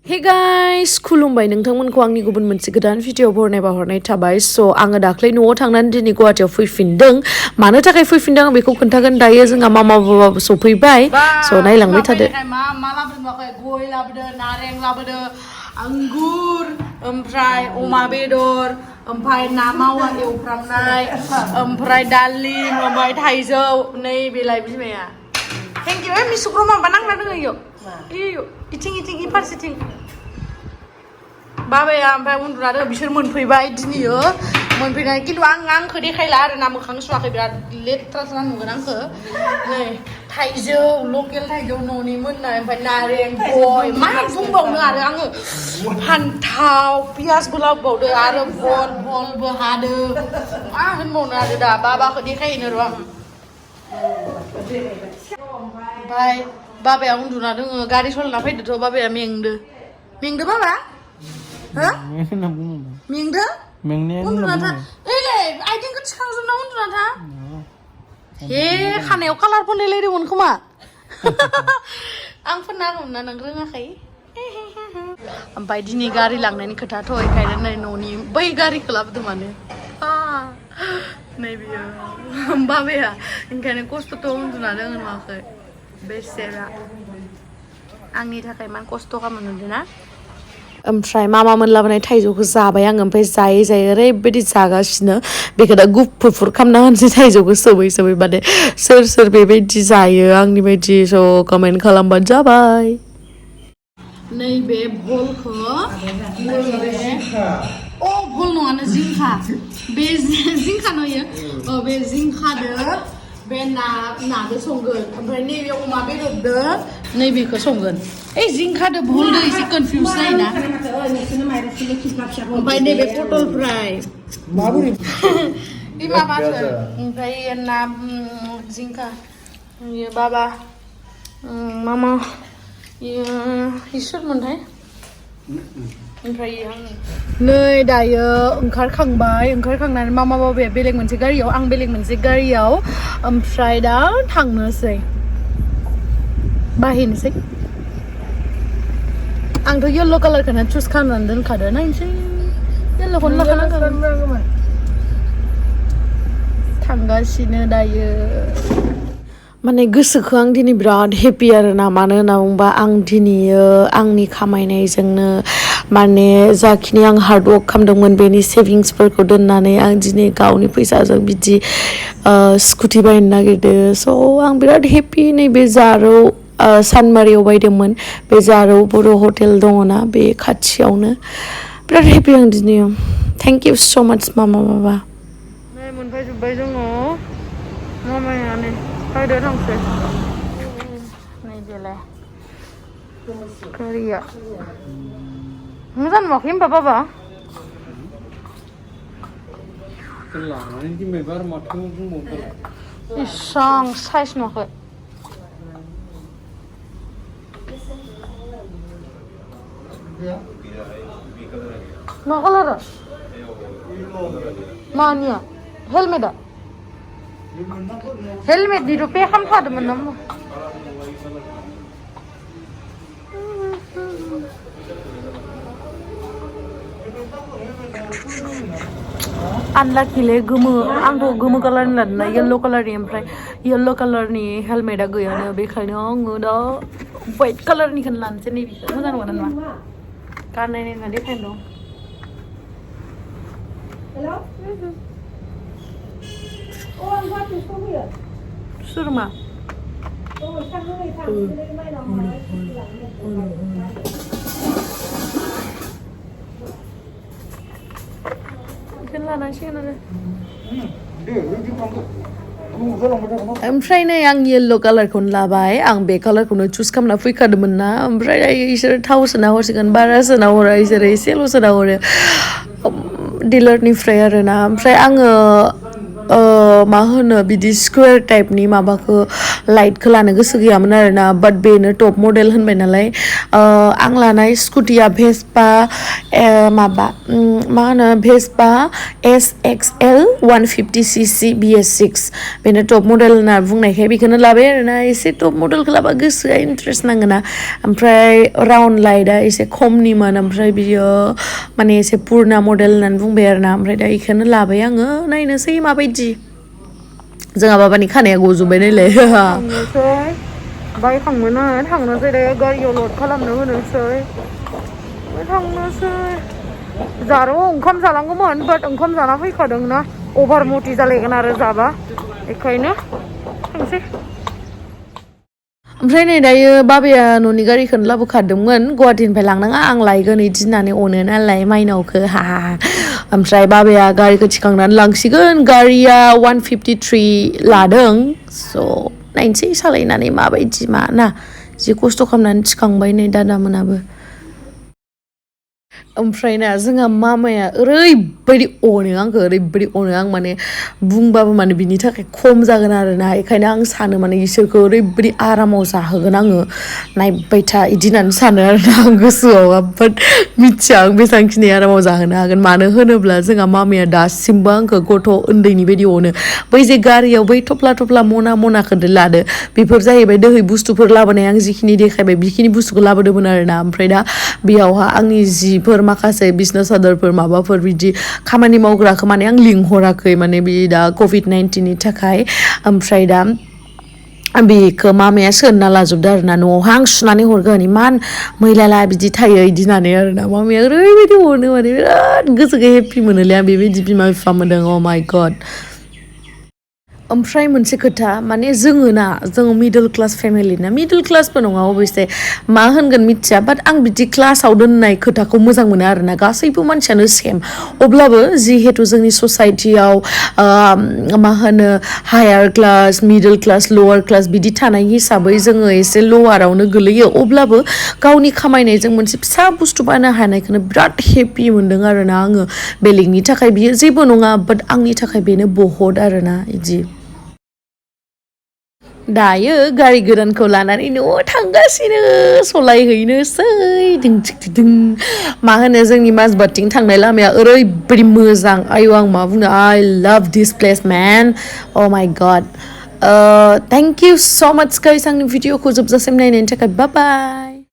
Hey guys, Khulumbai नोंथांमोनखौ आंनि गुबुन मोनसे गोदान भिडिअ हरनाय थाबाय सो आङो दाख्लै न'आव थांनानै दिनै गुवाहाटीयाव फैफिनदों मानो थाखाय फैफिनदों आं बेखौ खोन्थागोन दायो जोंहा मामा बाबाबो सफैबाय सो नायलांबाय थादो मा लाबोदों गय लाबोदों नारें लाबोदों आंगुर ओमफ्राय अमा बेदर ओमफ्राय ना मावा एवफ्रामनाय ओमफ्राय दालिम ओमफ्राय थाइजौ नै बेलाय बिमाया थेंक इउ मिसुखौ माबा नांना दङ इयो इथिं फारसेथिं बाबाया ओमफ्राय उन्दुना दङ बिसोर मोनफैबाय दिनैयो मोनफैनाय खिन्थु आंखौ देखायला आरो ना मोखां सुवाखै बिराद लेथ्रा नुगोन आंखौ नै थाइजौ लकेल थाइजौ न'नि मोननाय ओमफ्राय नारें गय मा बुंबावनो आरो आङो फान्थाव पियासबो लाबोबावदो आरो भलबो हादो मा होनबावनो आरो दा बाबाखौ देखायहैनो र' आं ओमफ्राय बाबाया उन्दुना दङ गारि सालायना फैदोथ' बाबाया मेंदो बाबा हो मेंदो उन्दुना था ओइलै आइथिंखौ थिखांजोबना उन्दुना था हे खानायाव कालार फोनलायलायदोंमोन खोमा आं फोनना होगौमोन ना नों रोङाखै ओमफ्राय दिनै गारि लांनायनि खोथाथ' ओंखायनो नै न'नि बै गारिखौ लाबोदों माने नै बियो बाबाया ओंखायनो खस्थ'थ' उन्दुना दङ नुवाखै बेसेरा आंनि थाखाय मान खस्थ' खालामनो नुदों ना ओमफ्राय मामा मोन लाबोनाय थाइजौखौ जाबाय आङो ओमफ्राय जायै ओरैबायदि जागासिनो बेखौ दा गुफुर खालामना होनसै थाइजौखौ सोबै माने सोर बेबायदि जायो आंनि बायदि स' कमेन्ट खालामबानो जाबाय नैबे भलखौ भल नङानो जिंखा बे जिंखा नुयो बे जिंखादो बे नादो संगोन ओमफ्राय नैबे अमा बेदरदो नैबेखौ संगोन जिंखादो भलदो एसे कनफिउज जायोना ओमफ्राय नैबे पटल फ्राय बे माबाखौ ओमफ्राय ना जिंखा बाबा मामा इसोरमोनथाय ओमफ्राय नै दायो ओंखारखांनानै मामा बाबाया बेलेग मोनसे गारियाव आं बेलेग मोनसे गारियाव ओमफ्राय दा थांनोसै बाहैनोसै आंथ' येल्ल' कालारखौनो चुज खालामनानै दोनखादो नायनोसै येल्ल'खौनो लाखानांगोन थांगासिनो दायो माने गोसोखौ आं दिनै बिराद हेपि आरो ना मानो होनना बुंबा आं दिनैयो आंनि खामायनायजोंनो माने जाखिनि आं हार्डवर्क खालामदोंमोन बेनि सेभिंसफोरखौ दोननानै आं दिनै गावनि फैसाजों बिदि स्कुटि बायनो नागिरदो स' आं बिराद हेपि नैबे जारौ सानमारियाव बायदोंमोन बे जारौ बर' हटेल दङना बे खाथियावनो बिराद हेपि आं दिनै थेंक इउ स' माच मामा बाबा नै मोनफैजोब्बाय जोङो मामायानो फैदो थांसै नै बेलाय गारिया मोजां नुवाखै होनबा बाबा इसां साइज नुवाखै मा कालारा मानिया हेलमेटा हेलमेटनिथ' पे खालामखादोंमोन ना आनलाकिले गोमो आंथ' गोमो कालारनि लादोंना येल्ल' कालारनि ओमफ्राय येल्ल' कालारनि हेलमेटा गैयानो बेखायनो आङो दा वाइट कालारनिखौनो लानोसै नैबेखौ मोजां नङा नङा गाननायनाय होनना देखायनो दं सोरमा ओमफ्राय नै आं येल्ल' कालारखौनो लाबाय आं बे कालारखौनो चुज खालामना फैखादोंमोन ना ओमफ्राय इसोर थाव सोना हरसिगोन बारा सोना हरा इसोरो एसेल' सोना हरो डिलारनिफ्राय आरोना ओमफ्राय आङो मा होनो बिदि स्क्वायर टाइपनि माबाखौ लाइटखौ लानो गोसो गैयामोन आरोना बाट बेनो टप मडेल होनबाय नालाय आं लानाय स्कुटिया भेस्पा माबा मा होनो भेस्पा SXL 150cc BS6 बेनो टप मडेल होनना बुंनायखाय बेखौनो लाबाय आरोना एसे टप मडेलखौ लाबा गोसोआ इन्ट्रेस्ट नाङोना ओमफ्राय राउन्ड लाइटआ एसे खमनिमोन ओमफ्राय बियो माने एसे पुरना मडेल होननानै बुंबाय आरोना ओमफ्राय दा बेखौनो लाबाय आङो नायनोसै माबायदि जोंहा बाबानि खानाया गजोब्बाय नायलाय थांनोसै बायखांनो थांनोसै दे गारियाव लड खालामनो होनोसै थांनोसै जारो ओंखाम जानांगौमोन बाट ओंखाम जाना फैखादों ना अभार मटि जालायगोन आरो जाबा बेखायनो थांसै ओमफ्राय नै दायो बाबाया न'नि गारिखौनो लाबोखादोंमोन गुवाहाटीनिफ्राय लांनाङा आं लायगोन इदि होननानै अनो नालाय माइनावखौ हा ओमफ्राय बाबाया गारिखौ थिखांनानै लांसिगोन गारिया 153 लादों स' नायनोसै सालायनानै माबायदि मा ना जि खस्थ' खालामनानै थिखांबाय नै दादामोनाबो ओमफ्राय ना जोंहा मामाया ओरैबायदि अनो आंखौ ओरैबायदि अनो आं माने बुंबाबो माने बिनि थाखाय खम जागोन आरोना बेखायनो आं सानो माने इसोरखौ ओरैबायदि आरामाव जाहोगोन आङो नायबाय था इदि होननानै सानो आरोना आं गोसोआव बाट मिथिया आं बेसेबांखिनि आरामाव जाहोनो हागोन मानो होनोब्ला जोंहा मामाया दासिमबो आंखौ गथ' उन्दैनि बायदि अनो बै जे गारियाव बै थफ्ला थफ्ला मनाखौ लादो बेफोर जाहैबाय दोहै बुस्थुफोर लाबोनाय आं जिखिनि देखायबाय बेखिनि बुस्थुखौ लाबोदोंमोन आरोना ओमफ्राय दा बेयावहा आंनि जिफोर माखासे बिजनेस आदारफोर माबाफोर बिदि खामानि मावग्राखौ माने आं लिंहराखै माने बे दा COVID-19नि थाखाय ओमफ्राय दा बेखौ मामाया सोना लाजोबदो आरोना न'आवहा आं सुनानै हरगोन इमान मैलाला बिदि थायो इदि होननानै आरोना मामाया ओरैबायदि अनो माने बिराद गोसोखौ हेप्पि मोनोलै आं बेबायदि बिमा बिफा मोनदों अ माइ गड ओमफ्राय मोनसे खोथा माने जोङो मिडल क्लास फेमिलि ना मिडल क्लासबो नङा अबयसे मा होनगोन मिथिया बाट आं बिदि क्लासाव दोननाय खोथाखौ मोजां मोनो आरोना गासैबो मानसियानो सेम अब्लाबो जिहेतु जोंनि ससाइटियाव मा होनो higher class middle class lower class बिदि थानाय हिसाबै जोङो एसे लवारावनो गोलैयो अब्लाबो गावनि खामायनायजों मोनसे फिसा बुस्थु बायनो हानायखौनो बिराद हेप्पि मोनदों आरोना आङो बेलेगनि थाखाय बियो जेबो नङा बाट आंनि थाखाय बेनो बहुद आरोना इदि दायो गारि गोदानखौ लानानै न'आव थांगासिनो सलायहैनोसै मा होनो जोंनि माजबादथिं थांनाय लामाया ओरैबायदि मोजां आयौ आं मा बुंनो आइ लाभ दिस प्लेस मेन अ माइ गड थेंक इउ स' माच गाइस आंनि भिडिअखौ जोबजासिम नायनायनि थाखाय बाय बाय